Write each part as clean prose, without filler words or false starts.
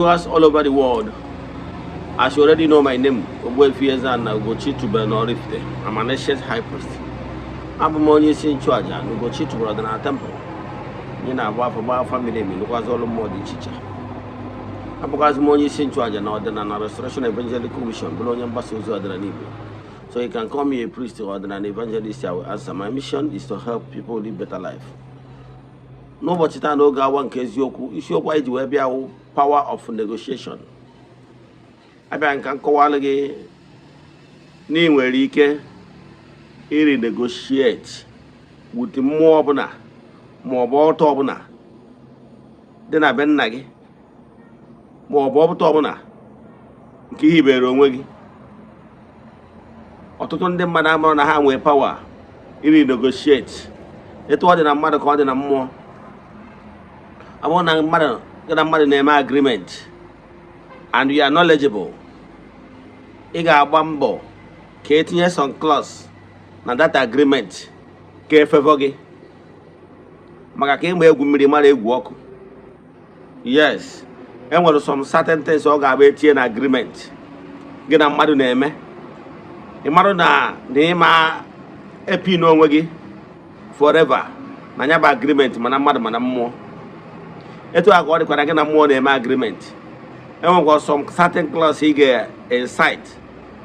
Viewers all over the world, as you already know my name, Ogbuefi Eze-Ana Ugochi tubelu n'Oraifite. I'm an ancient high priest. Abụ m onye isi nchụaja na Ugochi tubelu ọdịnala temple. Anyị na-agba afọ, gba afa miri emi, lụkwazị ọrụ mmụọ dị iche iche. Abụkwazị m onye isi nchụaja na Ọdịnala Restoration Evangelical Mission, bụrụ onye mgbasa ozi ọdịnala Igbo. So you can call me a priest or an evangelist, I will answer. My mission is to help people live better life. N'ụbọchị taa, n'oge awa nke eziokwu, isiokwu anyị ji wee bịa wụ power of negotiation. Abịa nka nkọwalụ gị na ị nwere ike iri negotiate with mmụọ ọbụla ma ọ bụ ọtọ ọbụla dị na be nna gị, ma ọ bụ ọbụta ọbụla nke i hibere onwe gị. Ọtụtụ ndị mmadụ amụrụ na ha nwee power iri negotiate. Etu ọ dị na mmadụ ka ọ dị na mmụọ. Ọ bụrụ na mmadụ gị na mmadụ na-eme agreement and you are knowledgeable, ị ga-agba mbọ ka etinye some clause na that agreement ka efevọ gị, maka ka ịma egwu mmiri mara egwu ọkụ. Yes, enwere some certain things ọ ga-abụ etinye na agreement gị na mmadụ na-eme, ị marụ na ịma epin onwe gị forever na ya bụ agreement, mana mmadụ mana mmụọ. Etu a ka ọ dịkwara gị na mmụọ na-eme agreement. Enwekwa some certain clause ị ga-incite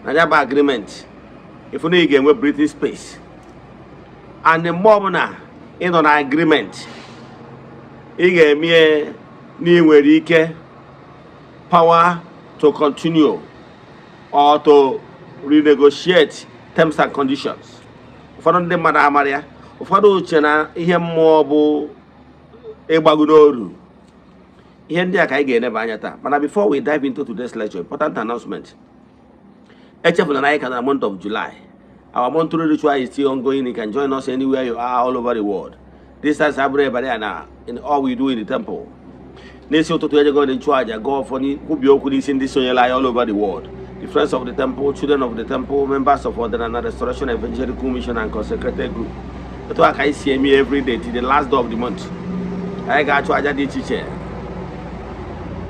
na ya bụ agreement, ifu na ị ga-enwe breathing space. And mgbe ọbụla ị nọ na agreement, ị ga-eme na ị nwere ike power to continue or to renegotiate terms and conditions. Ụfọdụ ndị mmadụ amara ya. Ụfọdụ uche na ihe mmụọ bụ ịgbago n'oru. Ihe ndị a ka anyị ga-eneba anya taa. Mana before we dive into today's lecture, important announcement. Echefuna na anyị ka na month of July. Our monthly ritual is still ongoing. You can join us anywhere you are all over the world. Distance abụrụ ebere na in all we do in the temple. N'isi ụtụtụ, ejego ndị nchụaja, gọọ ụfọdụ, kwubie okwu n'isi ndị sonyere anyị all over the world, the friends of the temple, children of the temple, members of Ọdịnala Restoration Evangelical Mission and consecrated group. Etu a ka anyị si eme every day till the last day of the month. Anyị ga-achụ aja dị iche iche,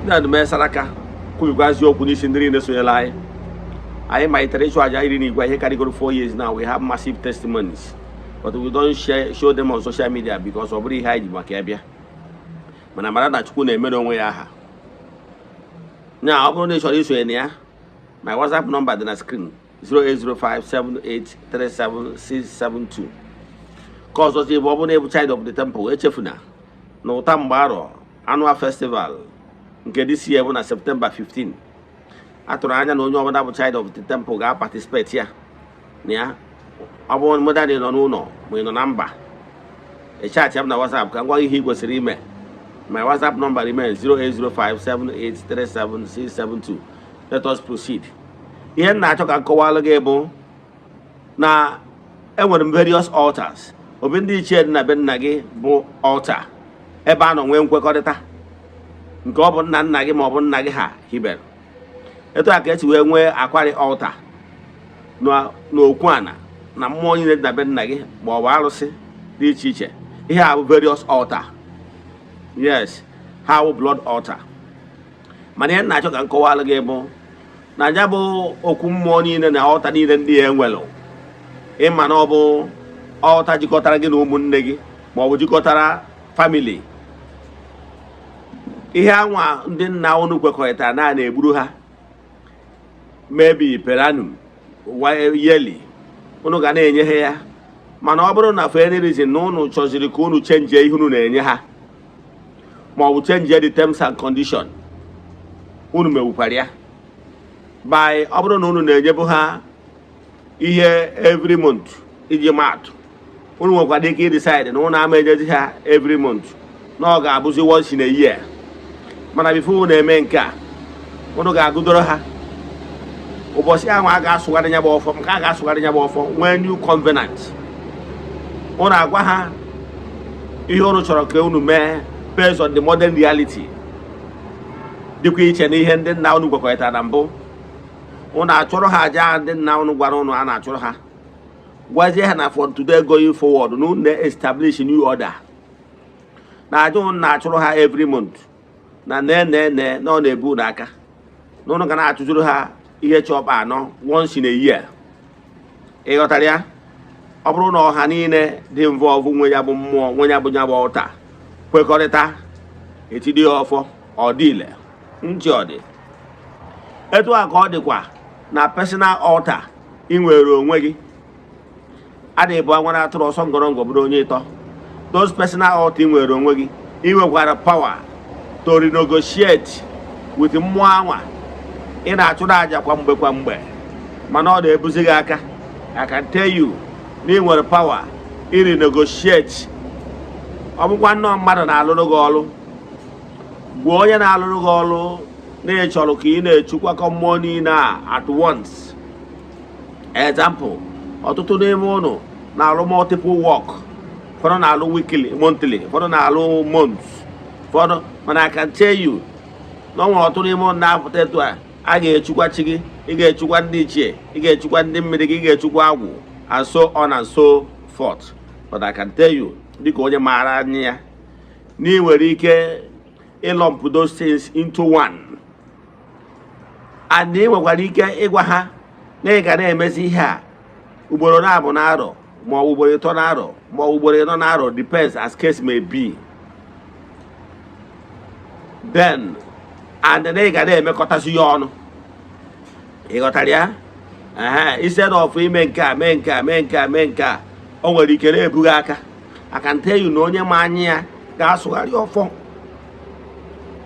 ndị adụme saraka, kwubikwazi okwu n'isi ndị niile sonyere anyị. Anyị malitere ịchụ aja iri n'igwe ihe karịgoro 4 years now. We have massive testimonies, but we don't share, show them on social media because ọ bụrụ ihe anyị ji maka ya bịa. Mana mara na Chukwu na-emere onwe ya aha. Nya ọ bụrụ na ị chọrọ isonye na ya, my WhatsApp number dị na screen, 08057837672. Ka ọzọzi bụ, ọ bụrụ na ịbụ child of the temple, echefuna na ụta mgbe arọ annual festival nke this year bụ na September 15. A tụrụ anya na onye ọbụla bụ child of the temple ga-participate ya na ya. Ọ bụrụ mmadụ nọ n'ụlọ ma ị nọ na mba, ị chat m na WhatsApp ka m gwa gị ihe ị kwesịrị ime. My WhatsApp number remains 08057837672. Let us proceed. Ihe m na-achọ ka m kọwalụ gị bụ na enwere m various altars. Obi ndị ichie dị na be nna gị bụ altar ebe a nọ nwee nkwekọrịta nke ọ bụ nna nna gị ma ọ bụ nna gị ha hibere. Etu a ka esi wee nwee akwari altar n'okwu ana na mmụọ niile dị na be nna gị ma ọ bụ arụsị dị iche iche. Ihe a bụ various altar. Yes, ha bụ blood altar. Mana ihe m na-achọ ka m kọwalụ gị bụ na ya bụ okwu mmụọ niile na altar niile ndị a enwelụ, ịma na ọ bụ altar jikọtara gị na ụmụnne gị ma ọ bụ jikọtara family. Ihe anwa ndị nna unu kwekọrịtara na a na-egburu ha, maybe per annum, yearly, unu ga na-enye ha ya. Mana ọ bụrụ na for any reason na unu chọziri ka unu change ihe unu na-enye ha, ma ọ bụ change the terms and condition, unu mewukwara ya. By ọ bụrụ na unu na-enyebu ha ihe every month, iji maatụ, unu nwekwara ike decide na unu ama enyezi ha every month, na ọ ga-abụzi once in a year. Mana before unu eme nke a, unu ga-agụdoro ha ụbọchị ahụ a ga-asụgharị ya bụ ọfọ, nke a ga-asụgharị ya bụ ọfọ, nwee new covenant. Unu agwa ha ihe unu chọrọ ka unu mee based on the modern reality dịkwa iche na ihe ndị nna unu gwekọrịtara na mbụ. Unu achụrụ ha aja ndị nna unu gwara unu a na-achụrụ ha, gwazie ha na for today going forward na unu na-establish new order, na aja unu na-achụrụ ha every month. Na nee nee nee na ọ na-ebu unu aka na ụnụ ga na-achụzuru ha ihe chọkpa anọ once in a year. Ị ghọtara ya? Ọ bụrụ na ọha niile dị involve nwe ya bụ mmụọ, nwe ya bụ ya bụ ọta kwekọrịta, etidi ya ọfọ, ọ dị ile ntị. Ọ dị etu a ka ọ dịkwa na personal altar ị nwere onwe gị. A na-ebu nwere atụrụ ọsọ ngọrọngọ bụrụ onye ịtọ. Those personal altar ị nwere onwe gị, ị nwekwara power to renegotiate with mmụọ anwa ị na-achụrụ aja kwa mgbe kwa mgbe, mana ọ na-ebuzi gị aka. I can tell you na ị nwere power i renegotiate. Ọ bụkwa nnọọ mmadụ na-alụrụ gị ọrụ, gwa onye na-alụrụ gị ọrụ na ị chọrọ ka ị na-echukwakọ mmụọ niile a at once. Example, ọtụtụ n'ime ụnụ na-alụ multiple work. Ụfọdụ na-alụ weekly, monthly, ụfọdụ na-alụ months, ụfọdụ. Mana I can tell you na ọ nwere ọtụtụ n'ime ụnụ na-apụta etu a, a ga-echukwa chi gị, ị ga-echukwa ndị ichie, ị ga-echukwa ndị mmiri gị, ị ga-echukwa agwụ, and so on and so forth. But I can tell you, dịka onye maara anya ya, na ị nwere ike ịlump those things into one, and ị nwekwara ike ịgwa ha na ị ga na-emezi ihe a ugboro na-abụ na-arọ, ma ọ bụ ugboro ịtọ na-arọ, ma ọ bụ ugboro ịnọ na-arọ, depends as case may be. Then and na ị ga na-emekọtasị ya ọnụ. Ị ghọtara ya? Ehe, instead of ime nke a, mee nke a, mee nke a, mee nke a, o nwere ike na-ebughị aka. I can tell you na onye ma anya ya ga-asụgharị ọfọ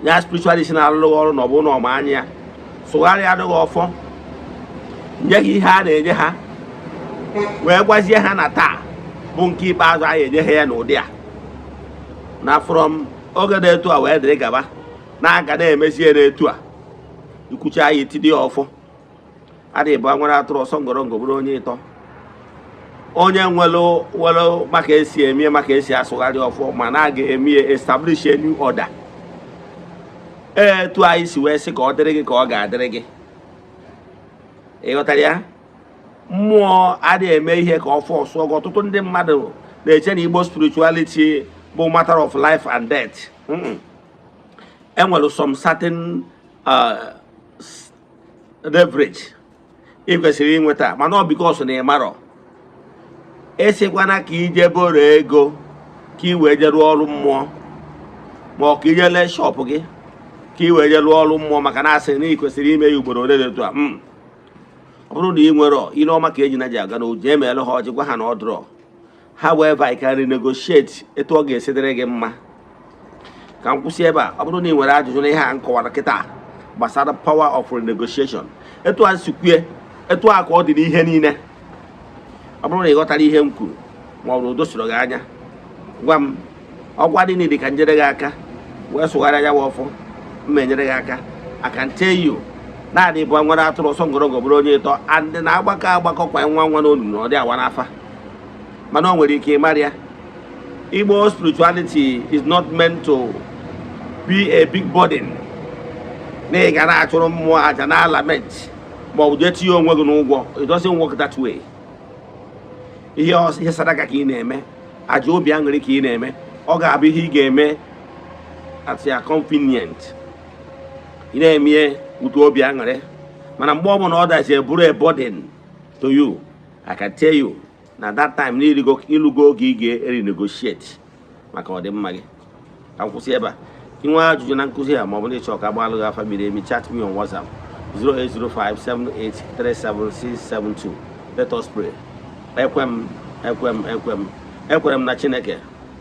ya, spiritualist na-alụrụ gị ọrụ, na ọ bụrụ na ọ ma anya ya sụgharịa adịghị ọfọ, nye gị ihe a na-enye ha, wee gwazie ha na taa bụ nke ikpeazụ anyị enye ha ya n'ụdị a, na from oge dị etu a wee dịrị gaba, na-aga na-emezie n'etu a. Ikwucha ya, etidi ya ọfọ. Adịghị bụ nwere atụrụ ọsọ ngọrọngọ bụrụ onye ịtọ. Onye nwere nwere maka esi eme, maka esi asụgharị ọfọ, ma na a ga-eme ya establish a new order. Etu anyị si wee sị ka ọ dịrị gị, ka ọ ga-adịrị gị. Ị ghọtara ya? Mmụọ adịghị eme ihe ka ọ fọsụọ gị. Ọtụtụ ndị mmadụ na-eche na Igbo spirituality bụ matter of life and death. Enwere some certain leverage ị kwesịrị inweta, mana ọ because na ị marọ, esikwana ka ije boro ego ka ị wee je rụọ ọrụ mmụọ, ma ọ ka ije lee shop gị ka ị wee je rụọ ọrụ mmụọ, maka na asị na ị kwesịrị ime ya ugboro ole dị etu a. Ọ bụrụ na ị nwere ile ọma ka eji na ji aga na oji emeela ha ọjị, gwa ha na ọ dụrọ. However, I can renegotiate etu ọ ga-esi dịrị gị mma. Ka m kwụsị ebe a. Ọ bụrụ na ị nwere ajụjụ na ihe a m kọwara kịta gbasara power of renegotiation, etu a si kwue, etu a ka ọ dị n'ihe niile. Ọ bụrụ na ị ghọtara ihe m kwuru, ma ọ bụ na udo soro gị anya, gwa m. Ọgwa dị niile ka njere gị aka wee sụgharịa ya wa ọfọ mma enyere gị aka. I can tell you, naanị bụ nwere atụrụ ọsọ ngọrọngọ bụrụ onye ịtọ, and na-agbakọ agbakọ kwa nwa nwa n'olu na ọ dị awa n'afa, mana o nwere ike ịmara ya. Igbo spirituality is not meant to be a big burden na ị ga na-achụrụ mmụọ aja na lament, ma ọ bụ jee tinye onwe gị n'ụgwọ. It doesn't work that way. Ihe sadaka ka ị na-eme, aja obi aṅụrị ka ị na-eme, ọ ga-abụ ihe ị ga-eme at your convenient. Ị na-eme ụtụ obi aṅụrị, mana mgbe ọbụla ọ dazi bụrụ a burden to you, I can tell you na that time na ịlụgo oge ị ga-renegotiate maka ọdịmma gị. Ka m kwụsị ebe a. Inwe ajụjụ na nkụzi a, ma ọ bụ na ịchọ ka agbalụ gị afa miri emi, chat me on WhatsApp 08057837672. Let us pray. Ekwe m, ekwe m, ekwe m, ekwere m na Chineke.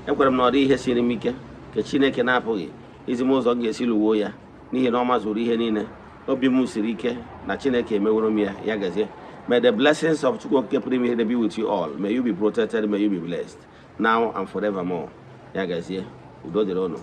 Ekwere m na ọ dị ihe siri m ike nke Chineke na-apụghị izi m ụzọ m ga-esi lụwuo ya, n'ihi na ọ mazuru ihe niile. Obi m siri ike na Chineke emeworo m ya. Ya gazie. May the blessings of Chukwu Okike pụrụ ime ihe be with you all. May you be protected, may you be blessed now and forevermore. Ya gazie, udo dịrị ụnụ.